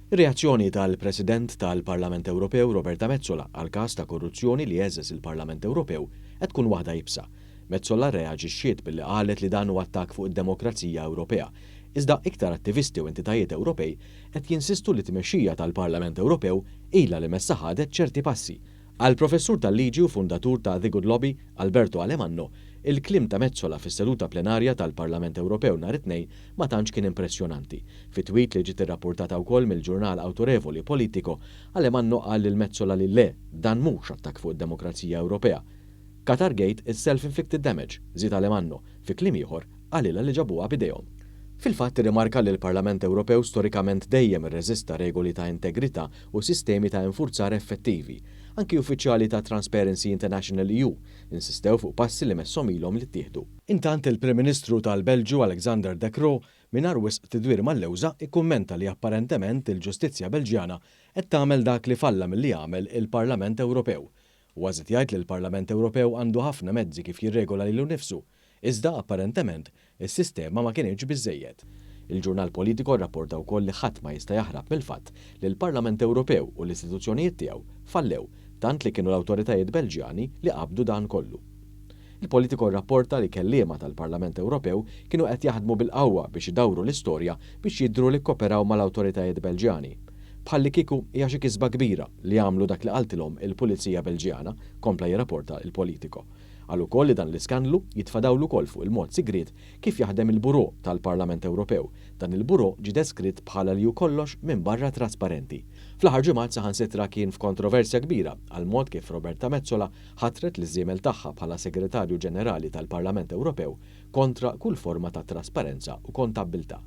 Ir-reazzjoni tal-President tal-Parlament Ewropew Roberta Metsola għall-każ ta' korruzzjoni li heżżeż il-Parlament Ewropew qed tkun waħda iebsa. Metsola rreaġixxiet billi qalet li dan hu attakk fuq id-demokrazija Ewropea. Iżda iktar attivisti u entitajiet Ewropej qed jinsistu li t-tmexxija tal-Parlament Ewropew ilha li messha ħadet ċerti passi. Għall-Professur tal-Liġi u fundatur ta' The Good Lobby, Alberto Alemanno, il-kliem ta' Metsola fis-seduta plenarja tal-Parlament Ewropew nhar it-Tnejn ma tantx kien impressjonanti. Fi tweet li ġiet irrappurtata wkoll mill-ġurnal awtorevoli Politico, Alemanno qal lil Metsola li le, dan mhux attakk fuq id-demokrazija Ewropea. Qatargate is self-inflicted damage, żied Alemanno, fi kliem ieħor, qalilha li ġabuha b'idejhom. Fil-fatt irrimarka li l-Parlament Ewropew storikament dejjem irreżista regoli ta' integrità u sistemi ta' infurzar effettivi. Anki uffiċjali ta' Transparency International EU insistew fuq passi li messhom ilhom li ttieħdu. Intant il-Prim Ministru tal-Belġju Alexander De Croo mingħajr wisq tidwir mal-lewża ikkummenta li apparentement il-ġustizzja Belġjana qed tagħmel dak li falla milli jagħmel il-Parlament Ewropew. Huwa żied jgħid li l-Parlament Ewropew għandu ħafna mezzi kif jirregola lilu nnifsu, iżda apparentement is-sistema ma kinitx biżżejjed. Il-ġurnal Politico rrapporta wkoll li ħadd ma jista' jaħrab mill-fatt li l-Parlament Ewropew u l-istituzzjonijiet tiegħu fallew tant li kienu l-awtoritajiet Belġjani li qabdu dan kollu. Il-Politico rrapporta li kelliema tal-Parlament Ewropew kienu qed jaħdmu bil-qawwa biex idawru l-istorja biex jidhru li kkoperaw mal-awtoritajiet Belġjani. Bħallikieku hija xi kisba kbira li għamlu dak li qaltilhom il-Pulizija Belġjana, kompla jirrapporta il-Politico. Qal ukoll li dan l-iskandlu jitfa' dawl ukoll fuq il-mod sigriet kif jaħdem il-Bureau tal-Parlament Ewropew. Dan il-Bureau ġie deskritt bħala li hu kollox minbarra trasparenti. Fl-aħħar ġimgħat saħansitra kien f'kontroversja kbira għall-mod kif Roberta Metsola ħatret liż-żiemel tagħha bħala Segretarju Ġenerali tal-Parlament Ewropew kontra kull forma ta' trasparenza u kontabbiltà.